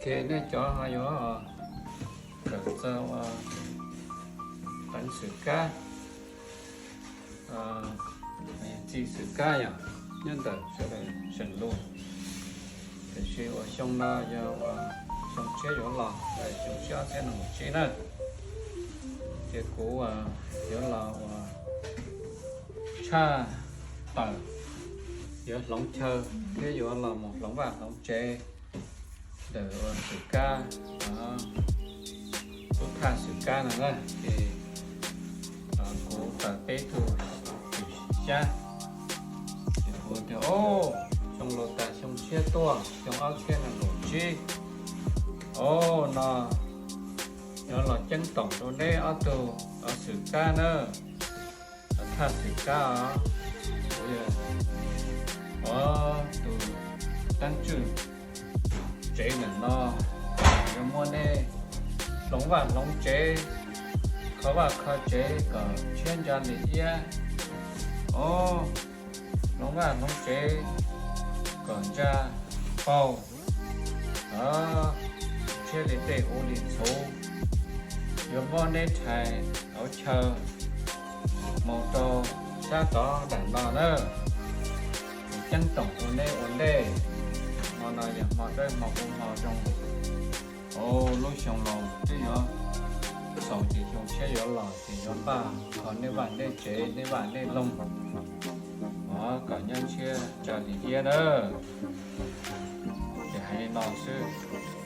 Ok, nej cov ho yuav kawm txog ua teev xwm kab, txi xwm kab yom, nyob ntawm sawv daws seem lus. Tiam sis uas xyoo no yog uas xyoo tshiab yuav los, xyoo tshiab ob txhiab nees nkaum tsib na, ces kuv yuav los uas tshaj tawm, yuav hloov chaw thiab yuav los mus hloov vaj hloov tsev ntawm uas xwm kab, lub thaj xwm kab no na. Ces kuv tawm peb tug xwm xyab, ces kuv tias, o, xyoo laus tas xyoo tshiab tuaj, xyoo ob txhiab nees nkaum tsib, o, no yuav los ceeb toom rau neb ob tug xwm kab na. Thaj xwm kab os, kuv yog tus teeb tswj tsev ntawm no, yuav muab neb hloov vaj hloov tsev, kho vaj kho tsev kom tshiab ntsa li iab, o, hloov vaj hloov tsev kom ntsa paug, tshiab li tej huv li txhuv. Yuav muab neb rhais hauv chaw mus rau sab tod dam no na. Kuv ceeb toom rau neb ua ntej, hmo no yog hmo dawb hmo kub hmo zoo. O, lub xyoo laus twb yuav xaus ces xyoo tshiab yuav los ces yuav npaj kho neb vaj neb tsev neb vaj neb loog, o, kom nyob tshiab ntsa li iab na. Ces hais li no xwb.